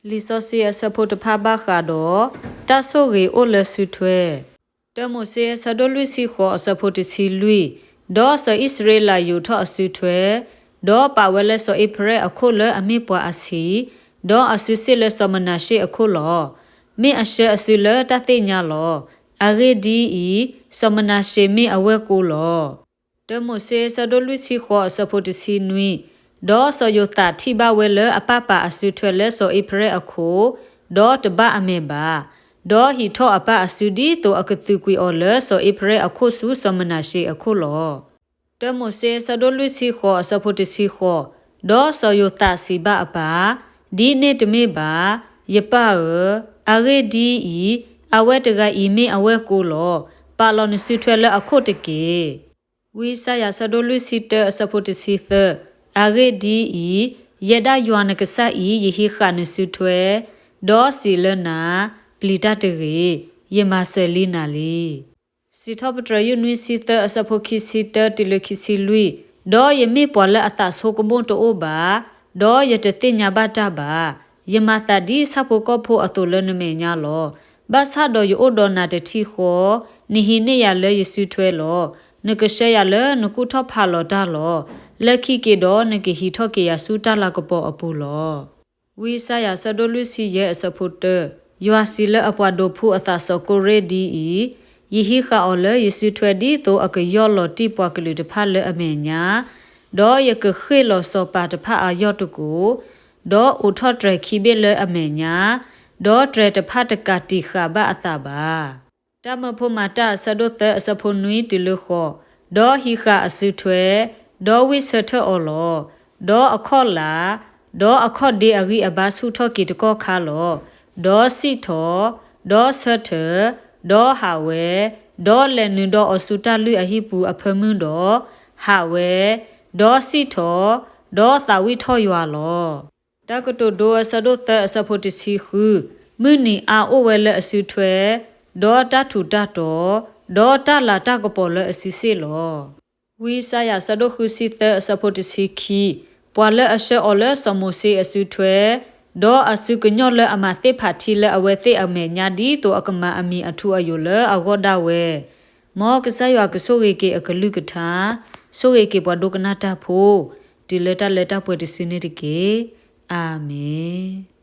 လံာ်စီဆှံအဆၢဖိတဖၣ်ဘၣ်ဃးဒီး တၢ်ဆိၣ်ဂ့ၤအိၣ်လၢစုထွဲ. တၢမိၤၡ့အဆၢဒိၣ်လွံၢ်ဆံဃိးအဆၢဖိတဆံလွံၢ်, ဒီးစီၤအံၣ်စရ့လးယူာ်ထီၣ်အစုထွဲ, ဒီးပာ်ဝဲလၢစီၤအ့ဖရဲၣ်အခိၣ်လၢအမ့ၢ်ပှၤအဆံး, ဒီးအစုစ့ၣ်လၢစီၤမနၤရှ့အခိၣ်လီၤ. မ့ၢ်အဆှၢအစုလၢတၢ်သ့ၣ်ညါလီၤ. အဂ့ၢ်ဒ်အံၤ, စီၤမနၤရှ့မ့ၢ်အဝဲၢ်ကိလီၤ. တၢမိၤၡ့အဆၢဒိၣ်လွံၢ်ဆံဃိးအဆၢဖိတဆံနွံ, ဒီးစီၤယိၤသးထံၣ်ဘၣ်ဝဲလၢအပၢ်ပာ်အစုထွဲလၢစီၤအ့ဖရဲၣ်အခိၣ်, ဒီးတဘၣ်အမဲာ်ဘၣ်, ဒီးဟံးထီၣ်အပၢ်အစုဒ်သိးအကသုးကွံာ်အီၤလၢစီၤအ့ဖရဲၣ်အခိၣ်ဆူစီၤမနၤရှ့အခိၣ်လီၤ. တၢမိၤၡ့အဆၢဒိၣ်လွံၢ်ဆံဃိးအဆၢဖိတဆံဃိး, ဒီးစီၤယိၤသးစံးဘၣ်အပၢ်, ဒ်န့ၣ်တမ့ၢ်ဘၣ်, ယပၢ်ဧၢ, အဂ့ၢ်ဒ်အံၤ, အဝဲတဂၤအံၤမ့ၢ်အဝဲၢ်ကိလီၤ. ပာ်လီၤနစုထွဲလၢအခိၣ်တက့ၢ်. ဝံယၡါယၤဆၢဒိၣ်လွံၢ်ဆံတၢအဆၢဖိတဆံသၢ, အဂ့ၢ်ဒ်အံၤ, ယဲဒၣ်ယွၤနကစၢ်အံၤ ယဟံးဃာ်နစုထွဲ, ဒီးစံးလၢနၤ, ပျံၤတၢ်တဂ့ၤ, ယမၤစၢၤလံနၤလံ. စံးထီၣ်ပတြၢၤယုၢ်နွံဆံသၢအဆၢဖိခံဆံတၢတုၤလၢခံဆံလွံၢ်, ဒီးယမ့ၢ်ပှၤလၢအသးဆိကမိၣ်တအိၣ်ဘၣ်, ဒီးယတသ့ၣ်ညါဘၣ်တၢ်ဘၣ်. ယမၤသးဒ်ဆၣ်ဖိကီၢ်ဖိအသိးလၢနမဲာ်ညါလီၤ. ဘၣ်ဆၣ်ဒီးယအိၣ်ဒီးနၤတထံၣ်ဃီ, နဟံးန့ၢ်ယၤလၢယစုထွဲလီၤ. နကဆှၢယၤလၢနကူၣ်ထီၣ်ဖးလီၤတၢ်လီၤ. လၢခံက့ၤဒီးနကဟံးထီၣ်က့ၤယၤဆူတၢ်လၤကပီၤအပူၤလီၤ. ဝံယၡါယၤဆၢဒိၣ်လွံၢ်ဆံယဲၢ်အဆၢဖိတၢ, ယွၤစံးလၢအပှၤဒိးဖှူအသးစီၤကိရ့ဒ်အံၤ, ယဟံးဃာ်အီၤလၢယစုထွဲဒ်သိးအကယီၢ်လီၤတံၢ်ပှၤကလုာ်တဖၣ်လၢအမဲာ်ညါ, ဒီးယကဃ့ၢ်လီၤစီၤပၤတဖၣ်အယီၢ်တကိး, ဒီးအိးထီၣ်တြဲၤခံဘ့ၣ်လၢအမဲာ်ညါ, ဒီးတြဲၤတဖၣ်တကးတံာ်ဃာ်ဘၣ်အသးဘၣ်. တၢ်မၢဖိမၤတၢ်အဆၢဒိၣ်သၢအဆၢဖိနွံတုၤလၢဃိး, ဒီးဟံးဃာ်အစုထွဲ, ဒီးဝံၢ်ဆၢထၢၣ်အီၤလီၤ. ဒီးအခီၣ်လာ်, ဒီးအခီၣ်ဒ့အဂံၢ်အဘါဆူၣ်ထီၣ်က့ၤတကီၢ်ခါလီၤ. ဒီးစံၣ်ထီၣ်, ဒီးဆၢထၢၣ်, ဒီးဟးဝဲ, ဒီးလဲၤနုာ်ဒီးအီၤဆူတၢ်လုၢ်အဟံၣ်ပူၤအဖၢမုၢ်ဒီး, ဟးဝဲ, ဒီးစံၣ်ထီၣ်, ဒီးသးဝံၣ်ထီၣ်ယွၤလီၤ. တၢ်ကတိၤဒိအဆၢဒိၣ်သၢအဆၢဖိတဆံဃု, မုၢ်နံၤအါအိၣ်ဝဲလၢအစုထွဲ, ဒီးတၢ်ထူးတၢ်တီၤ, ဒီးတၢ်လၤတၢ်ကပီၤလၢအစုစ့ၣ်လီၤ. ဝံယၡါယၤဆၢဒိၣ်ဃုဆံသၢအဆၢဖိတဆံခံ, ပှၤလၢအဆှၢအီၤလၢစီၤမိၤၡ့အစုထွဲ, ဒီးအစုကညီၢ်လၢအမၤသ့ၣ်ဖးထံလၢအဝဲသ့ၣ်အမဲာ်ညါဒ်သိးအကမၤအမံၤအထူအယိာ်လၢအဂီၢ်ဒၣ်ဝဲ, မ်ကစၢ်ယွၤကဆိၣ်ဂ့ၤက့ၤအကလုၢ်ကထါ, ဆိၣ်ဂ့ၤက့ၤပှၤဒိကနၣ်တၢ်ဖိ, တုၤလၢတၢ်လၢတၢ်ပှဲၤတစုန့ၣ်တက့ၢ်. အၤမ့ၣ်.